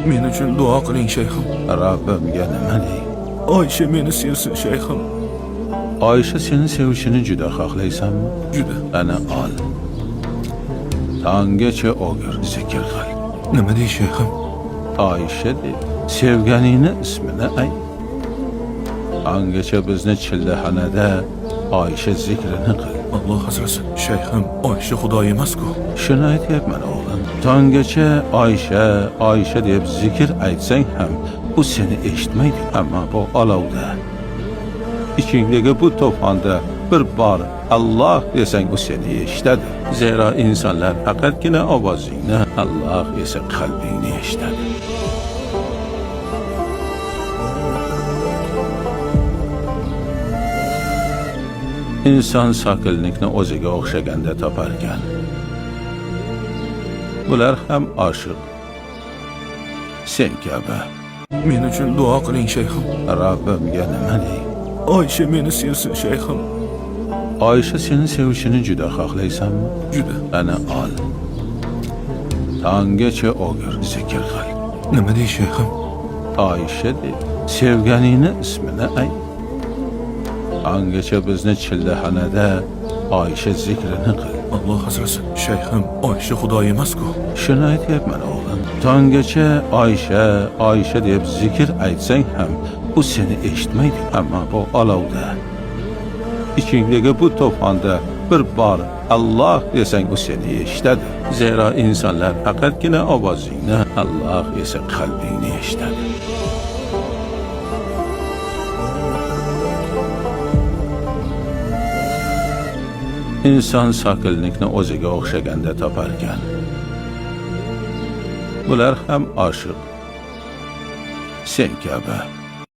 Men uchun duo qiling, shayxim. Robbimga nima dey? Oysha meni sevsin, shayxim. Oysha seni sevishini juda xohlaysanmi? Juda. Ana ol. Tonggacha o'gir, zikr qil. Nima dey, shayxim? Oysha de, sevganingni ismini ayt. Tonggacha bizni chillaxonada Oysha zikrini qil. Alloh asrasin, shayxim. Oysha xudo emas-ku. Shuni aytyapman, o'g'lim. Tonggacha Oysha, Oysha deb zikr aytsang ham, u seni eshitmaydi. Ammo bu olovda, ichingdagi bu to'fonda bir bor Alloh desang, u seni eshitadi. Zero insonlar faqatgina ovozingni, Alloh esa qalbingni eshitadi. Inson sokinlikni o'ziga o'xshaganda toparkan. Bular ham oshiq. Sen kabi. Men uchun duo qiling, shayxim. Robbimga nima dey? Oysha meni sevsin, shayxim. Oysha seni sevishini juda xohlaysanmi? Juda. Ana ol. Tonggacha o'gir, zikr qil. Nima dey, shayxim? Oysha de, sevganingni ismini ayt. Tonggacha bizni chillaxonada Oysha zikrini qil. Alloh asrasin, shayxim. Oysha xudo emas-ku. Shuni aytyapman, o'g'lim. Tonggacha Oysha, Oysha deb zikr aytsang ham, u seni eshitmaydi. Ammo bu olovda, ichingdagi bu to'fonda bir bor Alloh desang, u seni eshitadi. Zero insonlar faqatgina ovozingni, Alloh esa qalbingni eshitadi. Inson sokinlikni o'ziga o'xshaganda toparkan. Bular ham oshiq. Sen kabi.